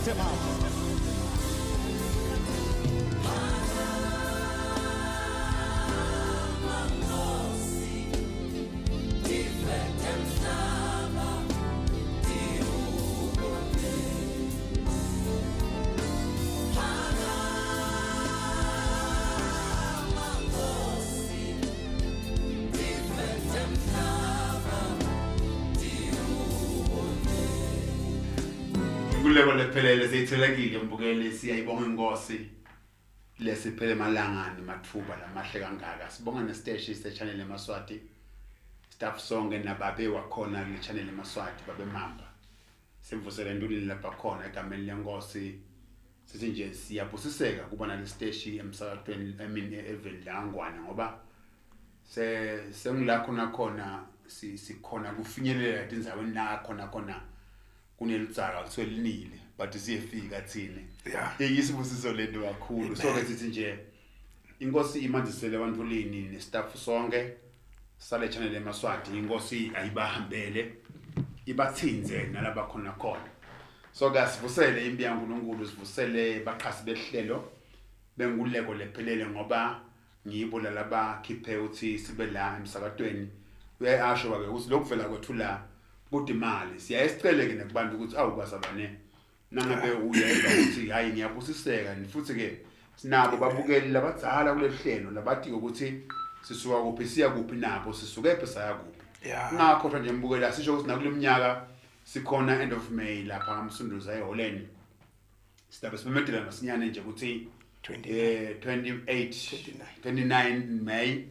Lift him up. Inkululeko lephelele seyithelekile mbukeli siyayibonga inkosi lesiphele emalangani mathuba lamahle kangaka sibonga nesiteshi se-channel emaswati staff sonke nababe wakhona kule channel emaswati babe mamba simvusele entulini lapha khona egameni lenkosi sithi nje siyabusiseka kuba nalesiteshi emsakatweni I mean eveni langwana ngoba se sengila khona khona sikhona kufinyelela etindzaweni la khona khona kunelitsaka kuthiwe linile but siyefika thina Yeah. Yisibusiso lento kakhulu so ke sithi nje inkosi imandisele ebantulini nestaff sonke sale channel emaswati inkosi ayibahambele ibathinze nalaba khona khona so ke asivusele impi yaNkulunkulu sivusele baqhasi behlelo benkululeko lephelele ngoba ngibo lalaba khiphe uthi sibe la emsakatweni uyayasho ke ukuthi lokuvela kwethu la kude imali siyaye sicele ke nekubantu ukuthi awu bazalwane nangabe uyeva ukuthi hayi ngiyabusiseka futhi ke sinabo babukeli labadzala kuleli hlelo labatiko ukuthi sisuka kuphi siya kuphi nabo sisuke phi saya kuphi Yeah. ngakhohlwa nje mbukeli asisho ukuthi nakule minyaka sikhona end of May lapha kaMsunduza eholeni sidabe simemedela masinyane nje ukuthi 29. eh 28 29 May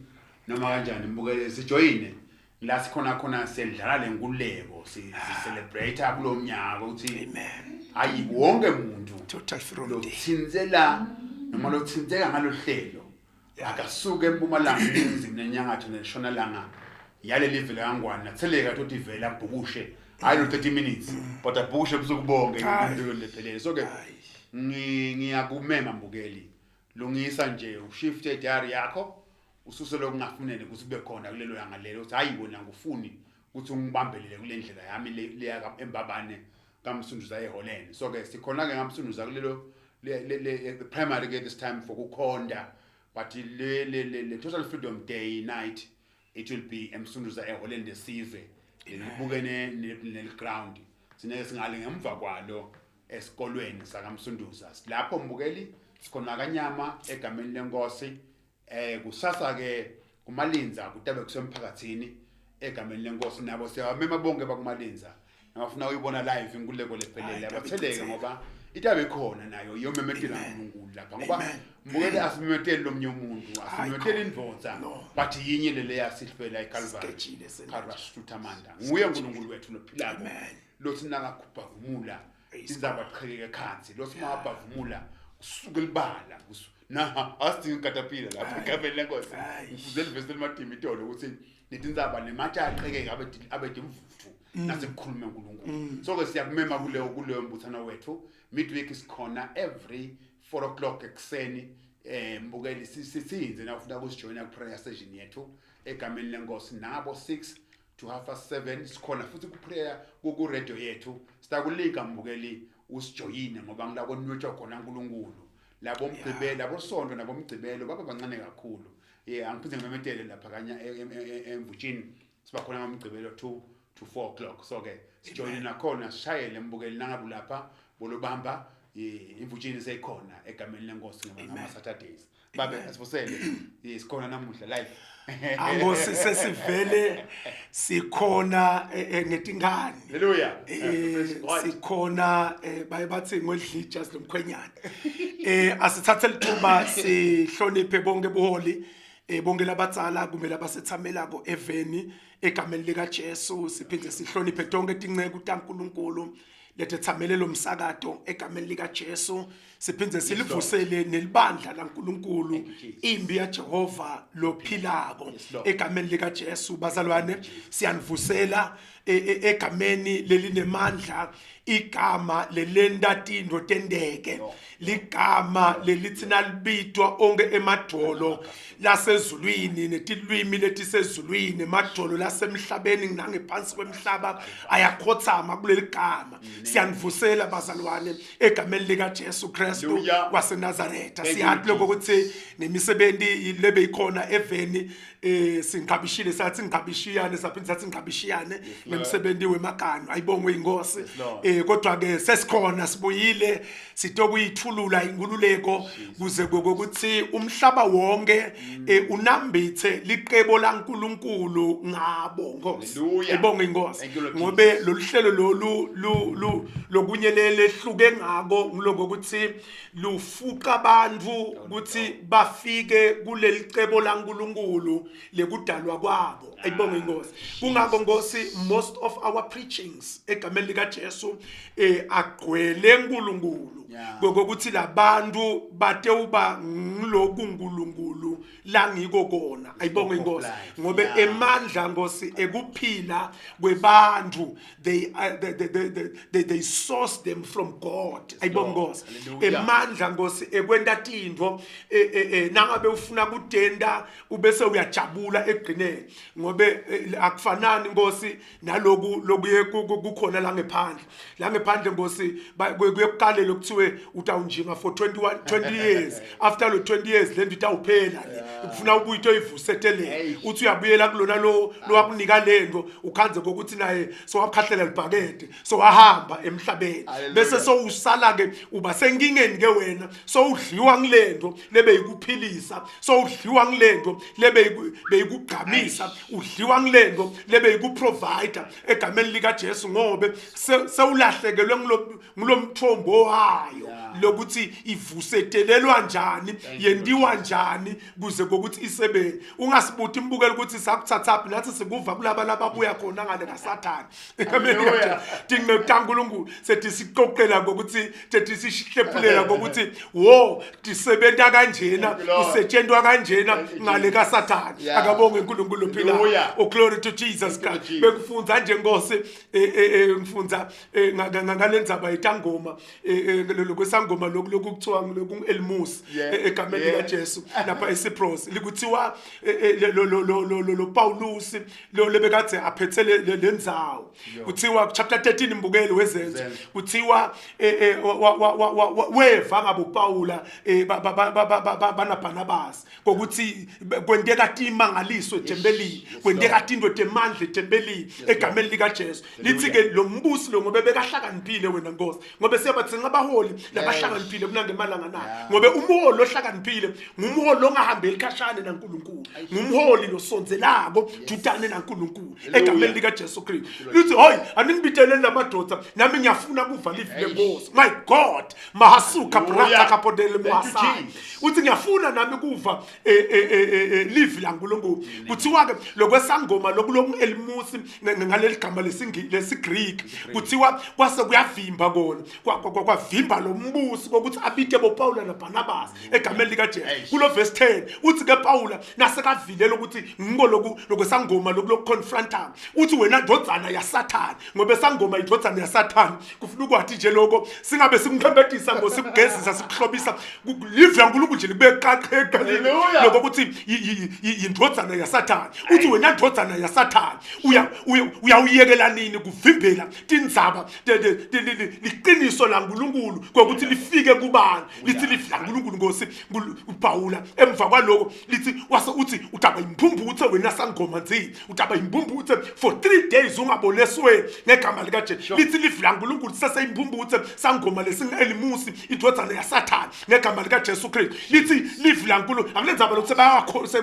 noma kanjani mbukele sijoyine la sikhona khona siyadlala lenkululeko si si celebrate kulo mnyaka ukuthi Amen. hayi wonke umuntu Total Freedom Day. lothintsela noma lothintseka ngalohlelo akasuke empumalanga eningizimu nenyakatho neshonalanga yaleli vele kangwane atheleka ukuthi ivele abhukushe hayi lo 30 minutes but abhukushe busuku bonke Hayi. impilo lephelele so ke Hayi. ngiyakumema mbukeli lungisa nje ushift diary yakho ususe lokungafunele ukuthi kube khona kulelo langa lelo uthi hayi wena ngufuni ukuthi ungibambelele kule ndlela yami le leya embabane kaMsunduza eholeni so ke sikhona ke ngaMsunduza kulelo le primary ke this time for kukhonda but le le le, le total freedom day night it will be eMsunduza eholeni lesizwe lelibukene nel ground sineke singale ngemva kwalo esikolweni sakaMsunduza lapho mbukeli sikhona kanyama egameni lenkosi eh kusasa ke kumalinza kutabe kusemphakathini egameni lenkosi nabo siyabamema bonke bakumalinza nabafuna uyibona live inkululeko lephelele Hayi, abatheleke itabe ngoba itabe khona nayo iyomemetela uNkulunkulu lapha ngoba Amen. mbukeli asimemeteli lomnye umuntu asimemeteli indvodza No. but yinye lele yasihlwela eCalvary Sigejile senje. Calvary sithutamanda nguye uNkulunkulu wethu lophilako Amen. lothi nakakubhavumula Praise indzaba qhekeke khansi lothi mabhavumula kusuke libala na asidingi ikatapila lapha egameni lenkosi Hayi. ngifunde livesi elimadimi itolo ukuthi netindzaba nematshe aqhekeke abe abe dimvuthu nasekukhulume uNkulunkulu so ke siyakumema kuleyo kuleyo mbuthano wethu midweek sikhona every 4 o'clock ekuseni eh mbukeli sisinze na ufuna ukusijoyina ku prayer session yethu egameni lenkosi nabo 6 to half past 7 sikhona futhi ku prayer ku radio yethu sitakulinka mbukeli usijoyine ngoba ngila konwetshwa khona uNkulunkulu labo mgqibelo labo sonto nabo mgqibelo baba bancane kakhulu yeah angiphinde ngimemetele lapha kanye emvutshini siba khona ngomgqibelo 2 to 4 o'clock so ke sijoyine nakhona sishayele mbukeli nangabe ulapha bolobamba imvutshini seyikhona egameni lenkosi ngama Saturdays babe asivusele sikhona namuhla live Angosi sesivele sikhona ngetingane. Hallelujah. Eh Praise God. sikhona baye bathi ngodlija silomkhwenyana. Eh asithathe lithuba sihloniphe bonke buholi bonke labatsala kumbe labasethamelako eveni egameni lika Jesu siphinde sihloniphe tonke tinceku taNkuluNkulu lethethamele lo msakato egameni lika Jesu siphinde silivusele nelibandla laNkuluNkulu you, Jesus. imbi yaJehova lophilako Yes, Lord. egameni lika Jesu bazalwane siyanivusela egameni lelinemandla, igama lelenta tintfo tenteke, ligama lelithi nalibitwa onke emadvolo lasezulwini netilwimi letisezulwini, emadvolo lasemhlabeni nangephansi kwemhlaba ayakhothama kuleli gama. Siyanivusela bazalwane egameni lika Jesu Kristu Hallelujah. waseNazaretha. Thank you, Siyathi lokho Jesus. ukuthi nemisebenti lebeyikhona eveni singqabishile, sathi ngqabishiyane, saphinde sathi ngqabishiyane ngemsebenzi wemagano, ayibongwe inkosi. Yes, Lord. Kodwa ke sesikhona, sibuyile, sitokuyithulula inkululeko kuze kokuthi umhlaba wonke unambithe liqebo laNkuluNkulu ngabo Nkosi. Hallelujah. Ayibongwe inkosi. Thank you, Lord. Ngobe lolu hlelo lolu lokunye lehluke ngako ngiloko ukuthi lufuqa abantu ukuthi bafike kuleli cebo laNkuluNkulu lekudalwa kwabo. Ayibongwe inkosi. Kungakho Nkosi, most of our preachings egameni lika Jesu agcwele uNkulunkulu, ngokuthi labantu batewuba ngiloku uNkulunkulu langiko kona. Ayibongwe Book of inkosi. life. Ngobe emandla Nkosi ekuphila kwebantu, they source them from God. Ayibongwe Lord. inkosi. Hallelujah. Emandla Nkosi ekwenta tintfo, nangabe ufuna kutenta ubese uyajabula ekugcineni, ngobe akufanani Nkosi naloku lokuye kukhona la ngephandle. La ngephandle Nkosi kuye kuqale lokuthiwe utawunjinga for 20 years, after lo 20 years le nto itawuphela le. Kufuna ubuye into oyivusetelele. Hey. Uthi uyabuyela kulona lo lowakunika lento, ukhanze ngokuthi naye sowakhahlela libhakede, sowahamba emhlabeni. Hallelujah. Bese sowusala ke uba senkingeni ke wena, sowudliwa ngilento lebeyikuphilisa, sowudliwa ngilento lebeyikugqamisa, udliwa ngilento lebeyikuprovider egameni lika Jesu, ngobe sewulahlekelwe ngulomthombo wayo lokuthi ivusetelelwa njani, Thank you, yentiwa njani kuze kokuthi isebenze. Ungasibuti imbukelo ukuthi sakuthathaphi, nathi sikuva kulaba lababuya khona ngale kaSathane. Egameni lika Hallelujah. Jesu. Tinceku taNkulunkulu sethi siqoqela ngokuthi sethi sihlephulela ngokuthi wo tisebenta kanjena, Thank you, Lord. kusetshentwa kanjena Thank you, ngale Jesus. kaSathane. Akabonge uNkulunkulu ophilayo. Hallelujah. Oh, glory to Jesus Thank you, Christ. Jesus. Bekufunza nje Nkosi, ngifunza ngalendzaba yetangoma, lokwesangoma lokhu lokuthiwa ngiloku Elmus, egameni lika Jesu lapha eCyprus, likuthiwa lo Paulus lo lebekade aphethe lendzawo. Kuthiwa chapter 13 mbukeli wezenzo, Zenzo. kuthiwa weva ngabo Paula bana Barnabas ngokuthi kwenteka timangaliso ethempelini, kwenteka tinto temandla ethempelini egameni lika Jesu. Lithi ke lo mbusi lo ngobe bekahlakaniphile wena Nkosi, ngobe siyabathenga abaholi labahlakaniphile kunangemalanga na, ngobe umholi ohlakaniphile ngumholi ongahambeli khashane naNkulunkulu, ngumholi losondzelako dudane naNkulunkulu egameni lika Jesu Kristu. Lithi hoyi aningibiteleni lamadoda, nami ngiyafuna kuva livi lenkosi. My God, mahasuka Hallelujah. brata kapodele Thank you, muhasai. Jesus. Uthi ngiyafuna nami kuva livi laNkulunkulu. Kuthiwa ke lokwesangoma lokuloku Elmusi ngaleli gama lesiGreek, kuthiwa kwase kuyavimba kona, kwavimba lo mbusi kokuthi abite boPaula noBarnabas egameni lika Jesu. Eish. Kulo verse 10 uthi ke Paula nasekavilele ukuthi ngiko loku lokwesangoma loku lokuconfronta, uthi wena ndodzana yaSathane, ngoba esangoma indvodzana yaSathane. Kufuna ukwathi nje lokho singabe simkhembetisa ngo sikugezisa sikuhlobisa, live laNkulunkulu nje libe qaqeqelile Hallelujah. lokho ukuthi indvodzana yaSathane. Uthi wena ndvodzana yaSathane uyawuyekela nini kuvimbela tindzaba liqiniso laNkulunkulu kokuthi lifike kubani? Lithi live laNkulunkulu Nkosi uPaula emva kwaloko lithi wase uthi utaba imphumphuthe wena sangoma nzi, utaba imphumphuthe for 3 days ungaboneswe ngegama lika Jesu. Lithi live laNkulunkulu seseyimphumphuthe sangoma lesingu-Elimusi indvodzana yaSathane ngegama lika Jesu Kristu. Lithi live laNkulunkulu akulendzaba lokuthi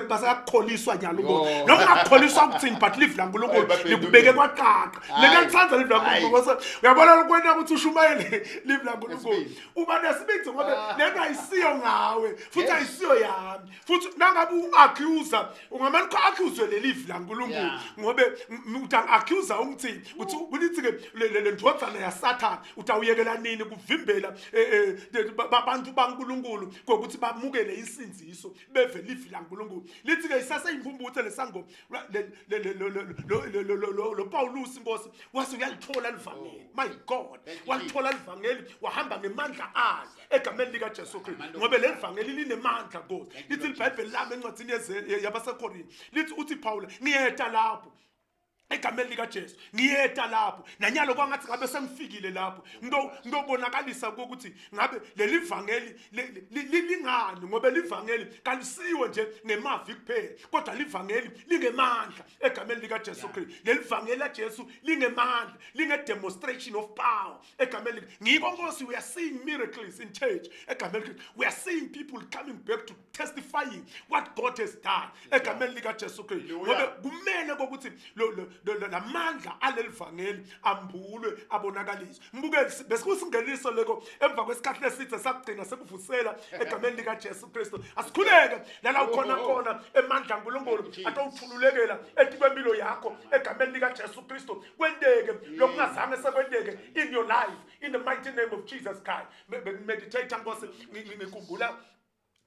bayakholiswa nyalo Yo. noma ungakholiswa ukuthini, but live laNkulunkulu Ayi, baphendule. likubeke kwaqaqa. Ayi. Lengiyalithanda live laNkulunkulu Ayi. ngoba uyabona lokwena ukuthi ushumayele live laNkulunkulu. Nesibindi. Uba nesibindi Ngiyise ngobe lento ayisiyo ngawe futhi ayisiyo yami. Futhi nangabe u-accuse ungamane uku-accuse lelivi laNkulunkulu ngobe uta-accuse ungithini uthi kulithi ke le ndvodzana yaSathane utawuyekela nini kuvimbela eh, eh, abantu baNkulunkulu kokuthi bamukele insindiso beve livi laNkulunkulu. Lithi ke isaseyimpumputhe lesangoma lo Paulus inkosi wase uyalithola livangeli. My God, walithola livangeli wahamba ngemandla alo egameni lika Jesu Kristu ngoba leli vangeli linemandla Nkosi. Lithi iBhayibheli lami encwadini yabaseKorinte lithi uthi Paul ngiyeta lapho egameni likaJesu ngiyeta lapho nanyalo kwangathi ngabe sengifikile lapho ngitobonakalisa ukuthi ngabe leli vangeli lingani ngoba livangeli kalisiwe nje ngemavi kuphela kodwa livangeli lingemandla egameni likaJesu Kristu. Leli vangeli laJesu lingemandla, linge demonstration of power egameni. Ngiko Nkosi, we are seeing miracles in church egameni lika. We are seeing people coming back to testifying what God has done egameni likaJesu Kristu. Ngoba kumele kokuthi lamandla aleli vangeli ambulwe abonakaliswe. Mbukeli, besikusingenisо leko emva kwesikhathi lesithe sakugcina sekuvusela egameni likaJesu Kristu. Asikhuleke lala ukhona khona emandla kaNkulunkulu atowuthululekela etikwempilo yakho egameni likaJesu Kristu. Kwenteke lokungazange sekwenteke in your life in the mighty name of Jesus Christ. Meditate Nkosi, ngikhumbula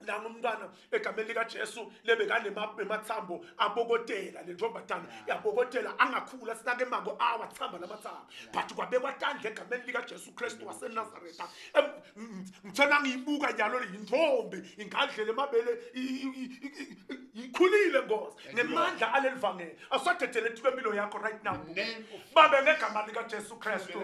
nanga umntwana egameni likaJesu lebekanemathambo abokotela le ntombazana yabokotela angakhula sinake mako awathamba lamathambo but kwabekwa tandla egameni likaJesu Kristu waseNazaretha. Ngithena ngiyibuka nyalo yintombi ingadlela emabele ikhulile Nkosi ngemandla aleli vangeli. Asadedele empilo yakho right now babe ngegama likaJesu Kristu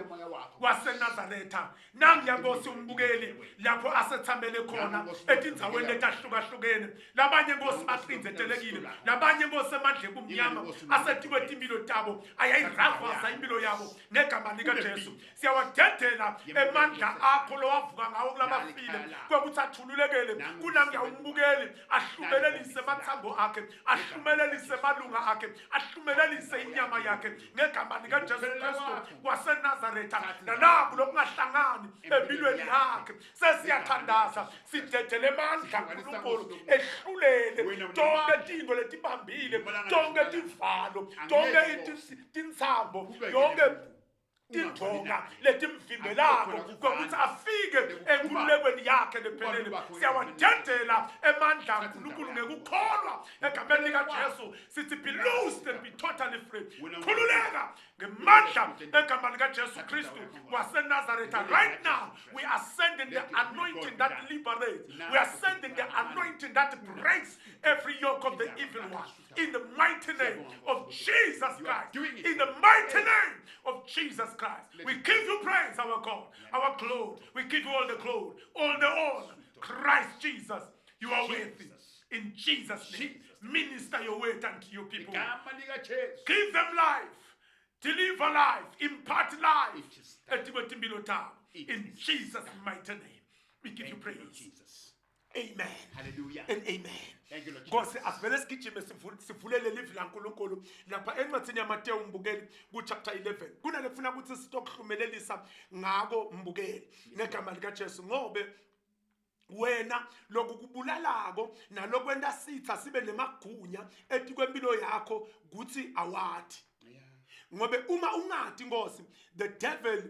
waseNazaretha. Nangiya Nkosi umbukeli lapho asethamele khona etindzaweni letahlukahlukene, labanye Nkosi baqindzetelekile, labanye Nkosi emandleni kumnyama asetikwe timpilo tabo ayayiravaza impilo yabo ngegama likaJesu. Siyawadedela emandla akho lowavuka ngawo kulabafile kwekuthi athululekele kunangiya umbukeli ahlumelelise amathambo akhe, ahlumelelise amalunga akhe, ahlumelelise inyama yakhe ngegama likaJesu Kristu waseNazaretha. Nanaku lokungahlangani empilweni yakhe sesiyathandaza sidedele emandla kaNkulunkulu ehlulele tonke tinto letibambile, tonke tivalo, tonke tintsambo, yonke tindvonga letimvimbelako kwekuthi afike enkululekweni yakhe lephelele. Siyawadedela emandla aNkulunkulu ngekukholwa egameni likaJesu. Sithi be loosed and be totally free. Khululeka ngemandla egama likaJesu Kristu waseNazaretha. Right now we are sending the anointing that liberates. We are sending the anointing that breaks every yoke of the evil one. In the mighty name of Jesus Christ. In the mighty name of Jesus Christ. We give you praise, our God, our glory. We give you all the glory, all the honor. Christ Jesus, you are worthy. In Jesus' name, minister your word unto your people. Give them life. Deliver life. Impart life. In Jesus' mighty name, we give you praise. Jesus. Amen. Hallelujah. And amen. Thank you, Lord. Nkosi, asivele sigijime sivulele livi laNkulunkulu lapha encwadini yaMateyu mbukeli ku chapter 11. Kunale kufuna ukuthi sitokuhlumelelisa ngako mbukeli ngegama likaJesu, ngobe wena lokukubulalako nalokwenta sitha sibe nemagunya etikwempilo yakho kuthi awathi. Ngobe uma ungati Nkosi, the devil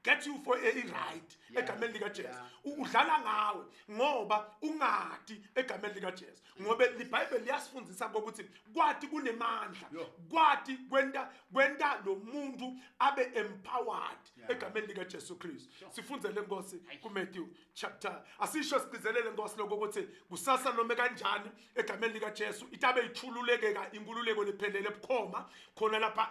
get you for a ride egameni likaJesu. Udlala ngawe ngoba ungati egameni likaJesu. Ngobe iBhayibheli liyasifundisa ukuthi kwati kunemandla, kwati kwenta lo muntu abe empowered egameni likaJesu Kristu. Sifundzele Nkosi kuMatthew chapter. Asisho sigcizelele Nkosi lokho ukuthi kusasa noma kanjani egameni likaJesu itabe ithululekeka inkululeko lephelele bukhoma khona lapha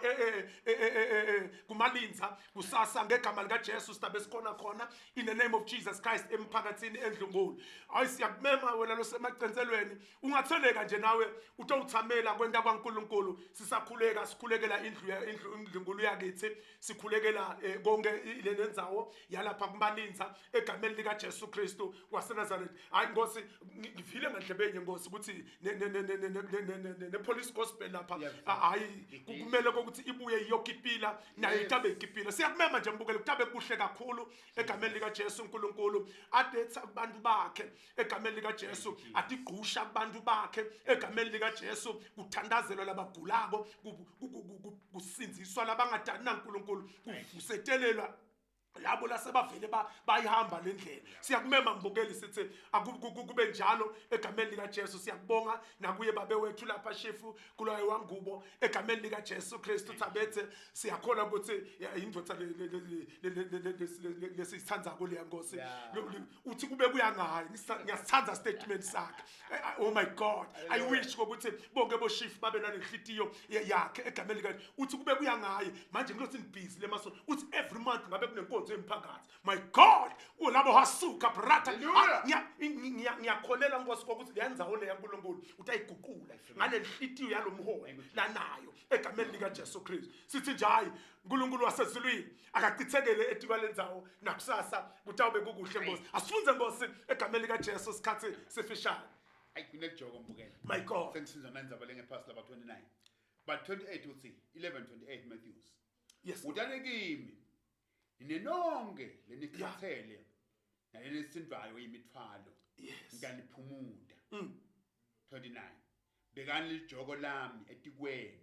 kumalinza kusasa ngegama likaJesu sitabe sikhona khona in the name of Jesus Christ emphakathini endlunkulu. Hayi, siyakumema wena losemacenselweni, ungatheleka nje nawe utowuthamela kwenta kwaNkulunkulu. Sisakhuleka, sikhulekela indlu indlunkulu yakithi, sikhulekela konke le ndzawo yalapha kumalinza egameni likaJesu Kristu waseNazaretha. Hayi Nkosi, ngivile ngandlebenye Nkosi ukuthi ne police gospel lapha hayi kumele ukuthi ibuye iyokipila nayo itabe ikipila. Siyakumema nje mbukele kutabe kuhle kakhulu egameni lika Jesu. uNkulunkulu adetha kubantu bakhe egameni lika Jesu, atigqusha kubantu bakhe egameni lika Jesu. Kuthandazelwa labagulako, kusindziswa labangadani naNkulunkulu, kuvusetelelwa labo lasebavele bayihamba le ndlela. Siyakumema mbukeli, sithi kube njalo egameni lika Jesu. Siyakubonga nakuye babe wethu lapha shifu kuloyo wangubo egameni lika Jesu Kristu Thabethe. Siyakholwa ukuthi indoda lesiyithandzako leya Nkosi. Uthi kube kuya ngayo, ngiyasithanda statement sakhe. Oh my God, I wish ukuthi bonke boshifu babe nalenhlitiyo yakhe egameni lika. Uthi kube kuya ngaye manje ngilothi ngibhizi lemaso, uthi every month ngabe kunenkonzo yemphakathi. My God, ulabo hasuka brata. Ngiyakholela Nkosi kokuthi le ndzawo le yaNkulunkulu utayiguqula ngalenhlitiyo yalomholi lanayo egameni lika Jesu Kristu. Sithi nje hayi, uNkulunkulu wasezulwini akachithekele etikwa lendzawo, nakusasa kutawube kukuhle Nkosi. Asifunze Nkosi egameni lika Jesu, isikhathi sifishane. Ayi, kunelijoko mbukela. My God. Sengisinza nandzaba lengephasi laba 29 but 28 uthi 11:28 Matthews. Yes. Utane kimi nine nonke lenikhathele nalenisindvayo yimithwalo, ngiyaniphumuta. 29 Bekani lijoko lami etikwenu,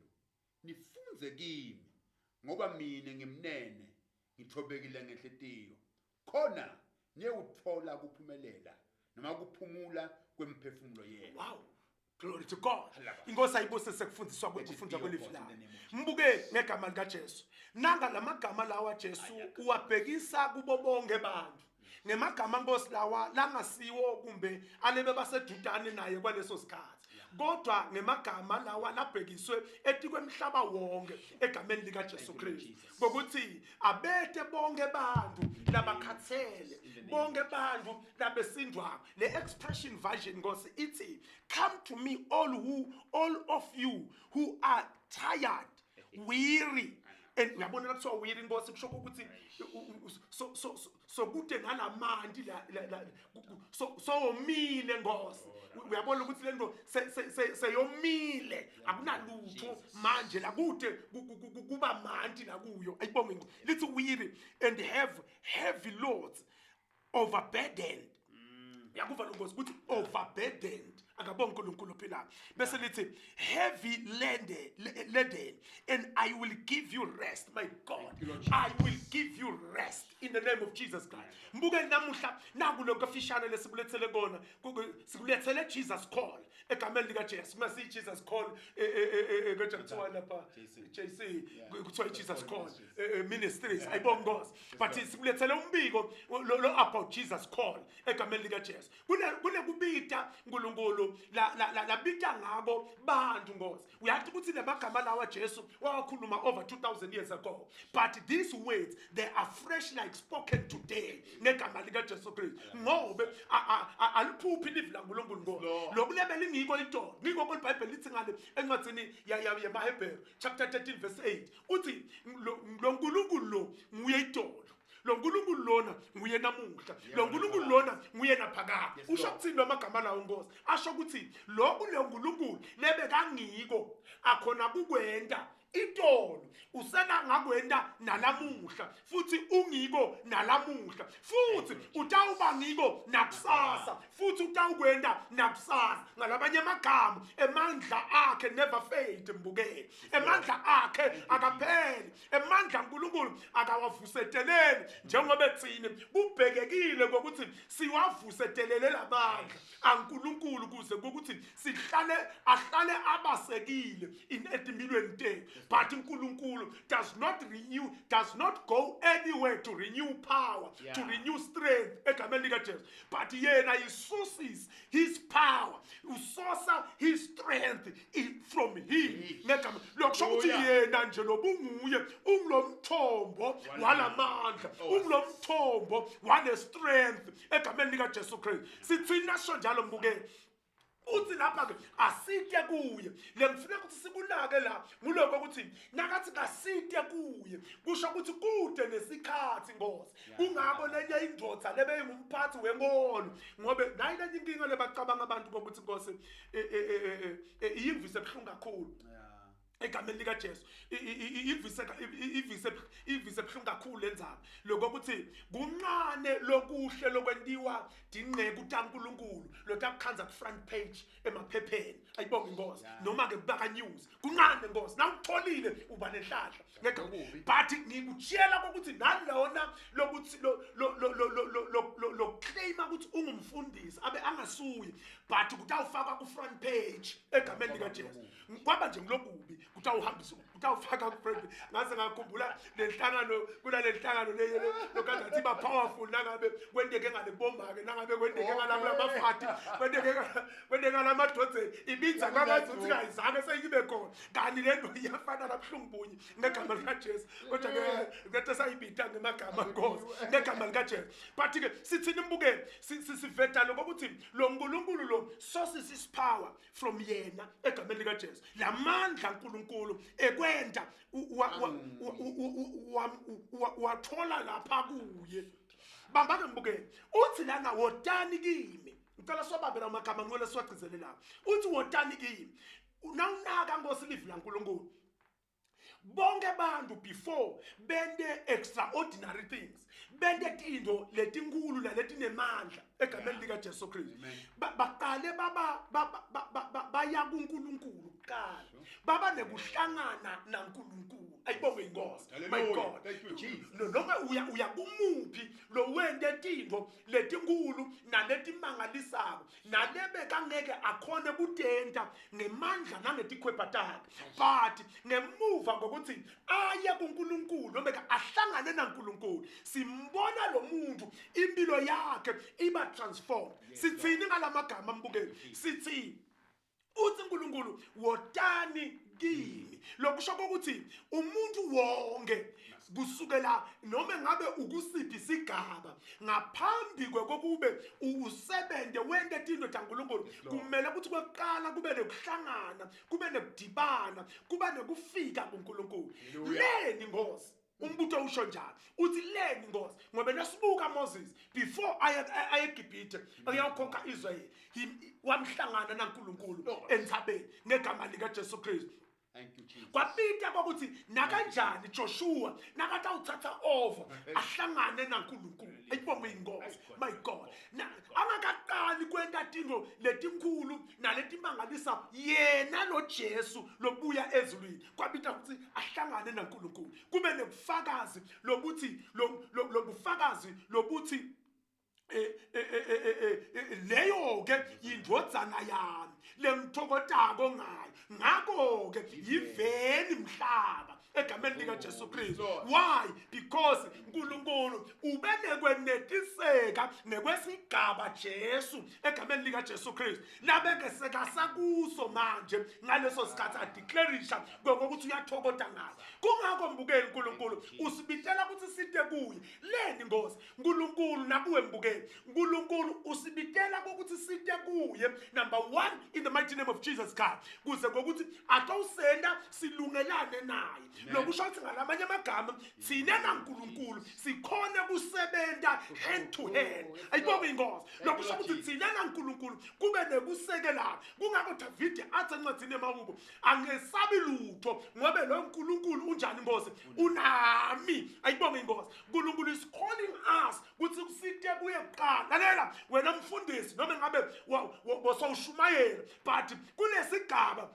nifunze kimi, ngoba mina ngimnene, ngithobekile ngenhlitiyo, khona niyewutfola kuphumelela noma kuphumula kwemphefumulo yenu. Wow. Glory to God. Halaba. Inkosi ayibusise kufundiswa kwekufunda Let it be kwelivi your layo. in the name of Mbuke ngegama lika Jesu. Nanga lamagama lawa Jesu uwabhekisa kubo bonke abantu. Ngemagama Nkosi lawa langasiwo kumbe alebe basedudane naye kwaleso sikhathi. Kodwa ngemagama lawa labhekiswe etikwemhlaba wonke egameni lika Jesu Thank you, Lord Kristu. Jesus. Ngokuthi abete bonke bantu labakhathele, bonke bantu labesindwako. Le Expression Version Nkosi ithi, "Come to me all of you who are tired, weary." And uyabona la kuthiwa weary Nkosi, kusho ukuthi so kude nalamanti la so womile Nkosi. Uyabona ukuthi lento seyomile, akunalutho manje la kude kuba manti la kuyo. Ayibonge Inkosi. Lithi weary and have heavy loads, overburdened. Uyakuva lo Nkosi ukuthi overburdened. Akabonga uNkulunkulu ophilayo. Bese lithi heavy laden, and I will give you rest. My God, you, Lord Jesus. I will give you rest in the name of Jesus Christ. Mbuke namuhla naku lokho afishane lesikulethele kona. Sikulethele Jesus Call egameni lika Jesu. Mase Jesus Call konje kuthiwa lapha JC. JC, kuthiwa Jesus Call Ministries. Ministries. Ayibonga Nkosi. But sikulethele umbiko lo about Jesus Call egameni lika Jesu. Kune kubita uNkulunkulu la la la labita ngako bantu Nkosi. Uyathi ukuthi lamagama lawa Jesu wawakhuluma over 2000 years ago, but these words, they are fresh like spoken today ngegama lika Jesu Christ, ngobe aliphuphi livi laNkulunkulu Nkosi. Lord. Lokulebe lingiko itolo, ngiko kweBhayibheli lithi ngale encwadzini yamaHebheru chapter 13 verse 8, uthi lo nkulunkulu lo nguye itolo, lo nkulunkulu lona nguye namuhla, lo nkulunkulu lona nguye naphakade. Yes, Usho Lord. ukuthini lwamagama lawo Nkosi? Asho ukuthi lokhu lo nkulunkulu lebekangiko akhona kukwenta itolo, usena ngakwenta nalamuhla, futhi ungiko nalamuhla, futhi utawuba ngiko nakusasa, futhi utawukwenta nakusasa. Ngalabanye amagama, emandla akhe never fade mbukeli, emandla akhe akapheli, emandla kaNkulunkulu akawavuseteleli njengoba thina kubhekekile ngokuthi siwavusetelele lamandla aNkulunkulu kuze ukuthi sihlale ahlale abasekile in etimpilweni tethu. But uNkulunkulu does not renew, does not go anywhere to renew power, to renew strength egameni lika Jesu, but yena he sources his power, usource his strength from him ngegama lokusho ukuthi yena nje lobunguye ungulomthombo walamandla, ungulomthombo wale strength egameni lika Jesu Christ. Sithini nasho njalo mbukeli? Uthi lapha ke asite kuye. Le ngifuna ukuthi sikunake la nguloko ukuthi nakathi kasite kuye, kusho ukuthi kude nesikhathi Nkosi. Kungako lenye indoda lebeyingumphathi wenkolo, ngobe nayi lenye inkinga lebacabanga abantu kokuthi Nkosi iyimvise ebuhlungu kakhulu. Egameni lika Jesu ivise ivise ivise buhlungu kakhulu lenzaba lokuthi kuncane lokuhle lokwentiwa dinceku taNkuluNkulu lotakukhanza ku front page emaphepheni. Ayibonga inkosi. Noma ke kubaka news, kuncane nkosi, nawukutholile uba nenhlahla ngegama. But ngikutshela ukuthi nalona lokuthi lo lo lo lo lo lo claim ukuthi ungumfundisi abe angasuye, but kutawufaka ku front page egameni lika Jesu. Kwaba nje ngilokubi kutawuhambisa, kutawufaka ku front page. Ngaze ngakhumbula lenhlangano, kunalenhlangano le lokangathi ba powerful nangabe kwenteke ngale kubomba ke, nangabe kwenteke ngala mafati, kwenteke ngala madodzeni, ibinza kwangathi uthi kayizange seyibe khona, kanti le nto iyafana nabuhlungu bunye ngegama lika Jesu. Kodwa ke ngeke sayibita ngemagama Nkosi ngegama lika Jesu. But ke sithini mbukeni, siveta lokuthi lo nkulunkulu lo sources his power from yena egameni lika Jesu. Lamandla uNkulunkulu ekwenda wathola lapha kuye. Bamba ke mbukeni, uthi lana wotani kimi. Ngicela sobabela amagama ngicela siwagcizelela. Uthi wotani kimi. Nawunaka Nkosi livi laNkulunkulu, bonke abantu before bente extraordinary things, bente tinto letinkulu naletinemandla egameni lika Jesu Christ, baqale baba baya kuNkulunkulu kuqala, baba nekuhlangana naNkulunkulu. Ayibonge inkosi. My God, noma uya kumuphi lo wente tinto letinkulu naletimangalisako nalebe kangeke akhone kutenta ngemandla nangetikhwepha takhe, but ngemuva ngokuthi aye kuNkulunkulu noma ke ahlangane naNkulunkulu, simbona lo muntu impilo yakhe iba transformed. Sithini ngalamagama mbukeli? Sithi uthi uNkulunkulu wotani kimi. Lokusho ukuthi umuntu wonke kusukela noma ngabe ukusiphi sigaba ngaphambi kwekube usebente wente tinto taNkulunkulu, kumele ukuthi kwekuqala kube nekuhlangana, kube nekudibana, kube nekufika kuNkulunkulu. Leni Nkosi umbuto usho njalo, uthi leni Nkosi? Ngoba nasibuka Moses before aye eGibhithe uyakhokha Israel, wamhlangana naNkulunkulu entsabeni ngegama lika Jesu Christ. Thank you, Jesus. Kwabita kwakuthi nakanjani Joshua nakathi awuthatha over ahlangane naNkulunkulu. Ayibonge inkosi. My God. Angakaqali kwenta tinto letinkulu naletimangalisa yena lo Jesu lobuya ezulwini. Kwabita ukuthi ahlangane naNkulunkulu. Kube nebufakazi lobuthi lobufakazi lobuthi leyo ke indvodzana yami lengithokotako ngayo, ngakho ke yiveni mhlaba egameni lika Jesu Christ. Why? Because uNkulunkulu ubenekwenetiseka ngekwesigaba Jesu egameni lika Jesu Christ labeke sekasakuso manje ngaleso sikhathi adeclareisha ngokuthi uyathokota ngayo. Kungakho mbukeli uNkulunkulu usibitela ukuthi site kuye. Leni Nkosi uNkulunkulu nakuwe mbukeli, uNkulunkulu usibitela ukuthi site kuye number 1 in the mighty name of Jesus Christ, kuze ngokuthi atowusenda silungelane naye. Lokusho ukuthi ngalamanye amagama thina naNkulunkulu sikhona kusebenta hand to hand. Ayibonge inkosi. Lokusho ukuthi thina naNkulunkulu kube nekusekelana. Kungakho David athi encwadini emahubo, angesabi lutho ngoba lo uNkulunkulu unjani Nkosi? Unami. Ayibonge inkosi. uNkulunkulu is calling us ukuthi kusite kuye kuqala. Lalela wena mfundisi, noma ngabe bosawushumayela, but kunesigaba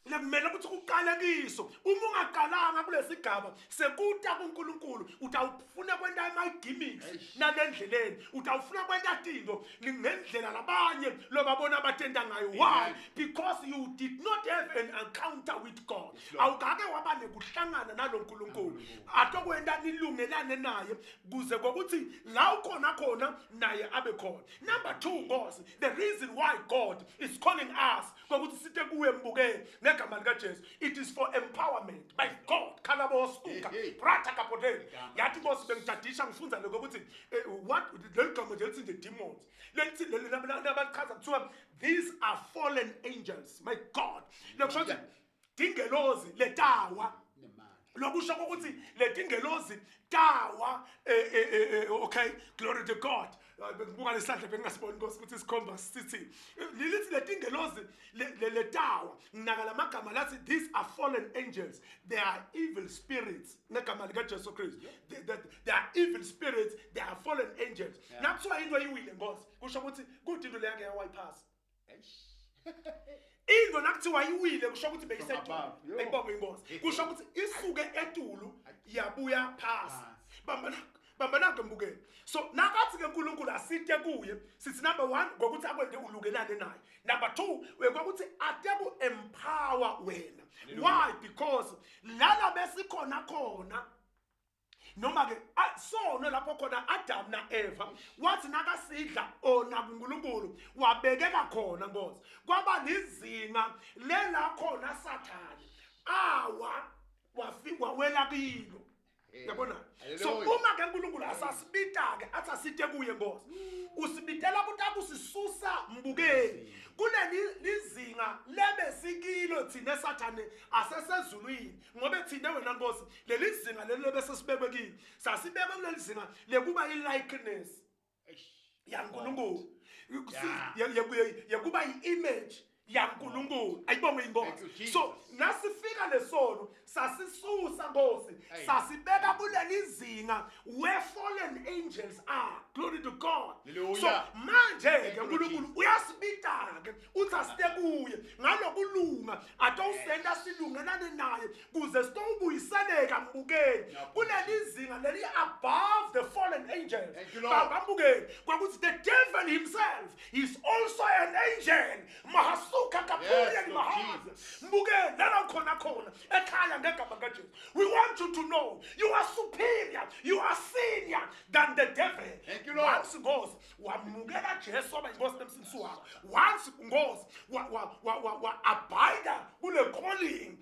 lekumele ukuthi kuqale kiso. Uma ungaqalanga kulesigaba sekuta kuNkulunkulu, utawufuna kwenta ama gimmicks nalendleleni, utawufuna kwenta tinto ngendlela labanye lobabona batenta ngayo. Why? Because you did not have an encounter with God. Awukake waba nekuhlangana naloNkulunkulu atokwenta nilungelane naye kuze kokuthi la ukhona khona naye abe khona. Number 2 Nkosi, the reason why God is calling us kokuthi site kuye mbukeni ngegama lika Jesu, it is for empowerment. My God, kalaboskuka brata kapoteni yathi Nkosi bengidadisha ngifunza lokho ukuthi what leli gama nje lithi nje demons, lelithi nabachaza kuthiwa these are fallen angels. My God, lokusho ukuthi dingelozi letawa Lokusho ukuthi letingelozi tawa, okay, glory to God. Bengibuka lesandla bengingasiboni Nkosi ukuthi isikhomba sithi lilithi letingelozi letawa. Nginaka lamagama lathi these are fallen angels, they are evil spirits ngegama lika Jesu Christ. They are evil spirits, they are fallen angels. Nakuthiwa into ayiwile Nkosi, kusho ukuthi kude into leyake yawayiphasa. Into nakuthiwa iwile kusho ukuthi beyisetulu, bekubonga inkosi, kusho ukuthi isuke etulu yabuya phasi. Bamba mbukeni. So nakathi ke uNkulunkulu asite kuye, sithi number 1 ngokuthi akwende ulukelane naye, number 2 ngokuthi ateku empower wena. Why? Because lana besikhona khona noma ke sono lapho khona Adam na Eva wathi nakasidla ona kuNkulunkulu wabekeka khona Nkosi, kwaba lizinga lela khona Sathane awa wafika wela kilo. Yabona? So uma ke uNkulunkulu asasibita ke athi asite kuye Nkosi, usibitela ukuthi akusisusa mbukeli kuleli lizinga lebe sikilo thina Sathane asesezulwini, ngoba thina wena Nkosi leli zinga leli bese sibekwe kini, sasibekwe kuleli zinga lekuba i-likeness yaNkulunkulu, yekuba i-image yaNkulunkulu. Ayibonge inkosi. So nasifika lesono sasisusa Nkosi, sasibeka kuleli zinga where fallen angels are. Glory to God. So manje ke uNkulunkulu uyasibita ke uthi asite kuye ngalokulunga atowusenda silungelane naye kuze sitowubuyiseleka mbukeni kuleli zinga leli above the fallen angels. Bambukeni kwakuthi the devil himself is also an angel. Mahasuka kapuria ni mahaza. Mbukeni lana khona khona ekhaya ngegama kaJesu. We want you to know you are superior, you are senior than the devil. Thank you, Lord. Once Nkosi wamukela Jesu waba inkosi nemsindisi wakho. Once Nkosi wa abide kule calling,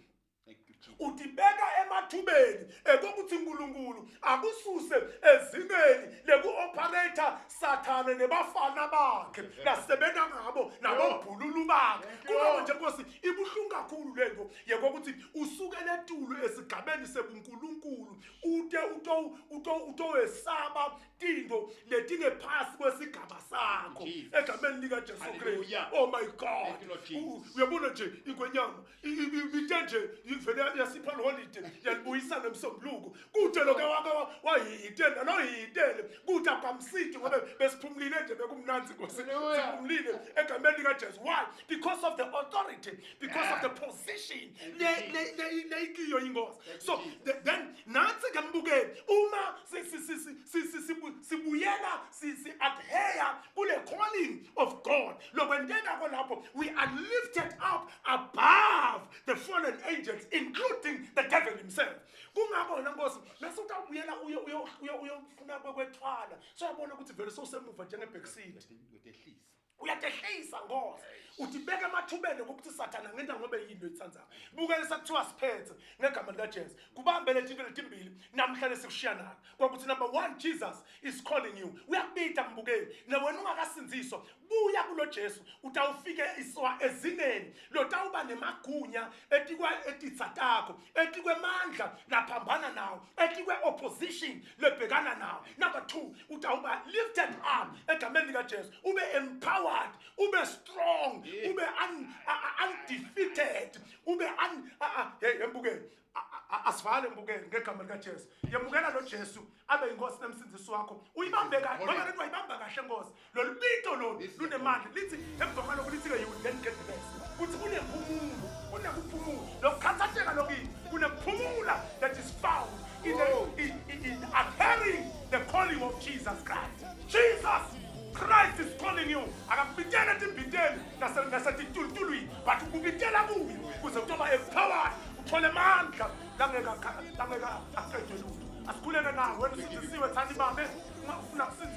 utibeka emathubeni ekokuthi uNkulunkulu akususe ezingeni lekuoperator Sathane nebafana bakhe lasebenza ngabo nabobhululu bakhe. Kungabe nje Nkosi ibuhlungu kakhulu lento yekokuthi usukele etulu esigabeni sebuNkulunkulu ute utowesaba tinto letingephasi kwesigaba sakho egameni lika Jesu Christ. Oh my God. Uyabona nje ingwenyama ibite nje ivele yasipha holiday yalibuyisa ngemsombuluko kude lokho wake wahitela nohitele kude akwamsidi ngoba besiphumulile nje bekumnanzi Nkosi, siphumulile egameni lika Jesu. Why? Because of the authority, because of the position le inkosi. So then nathi ke mbukeli uma sibuyela si adhere kule calling of God lokwenteka lapho we are lifted up above the fallen angels including the devil himself. Kungakona Nkosi bese utawubuyela uyofuna kwethwala, so yabona ukuthi vele sowusemuva njenge backseat. Uyatehlisa Nkosi, utibeka emathubeni ukuthi Sathane ngenta ngobe yini oyithandayo. Bukele sekuthiwa siphethe ngegama lika Jesu. Kubambe letinto letimbili namhla lesikushiya nalo. Kwakuthi number 1, Jesus is calling you. Uyakubita mbukeli. Na wena ungakasindziswa, buya kulo Jesu, utawufike iswa ezingeni lotawuba nemagunya etikwa etitsa takho, etikwemandla laphambana nawo, etikwe opposition lebhekana nawo. Number 2, utawuba lifted up egameni lika Jesu, ube empowered, ube strong, ube undefeated, ube hey mbukeli, asivale mbukeli ngegama lika Jesu. Yemukela lo Jesu abe inkosi nemsindisi wakho. Uyibambe kahle ngoba lento ayibamba kahle Nkosi. Lo lubito lo lunemandla lithi emva kwalokho lithi ke you will then get the best. Kuthi kunemphumulo, kunekuphumula. Lokukhathatheka lokini, kunekuphumula that is found in in adhering the calling of Jesus Christ. Jesus Christ is calling you. Akakubitela timbiteli nasetitulutulwini, but ukubitela kuye kuze kutoba empowered, uthole amandla langeka aqedwe lutho. Asikhuleke nawe wena usindisiwe, thanda ibambe. Ufuna kusindiswa.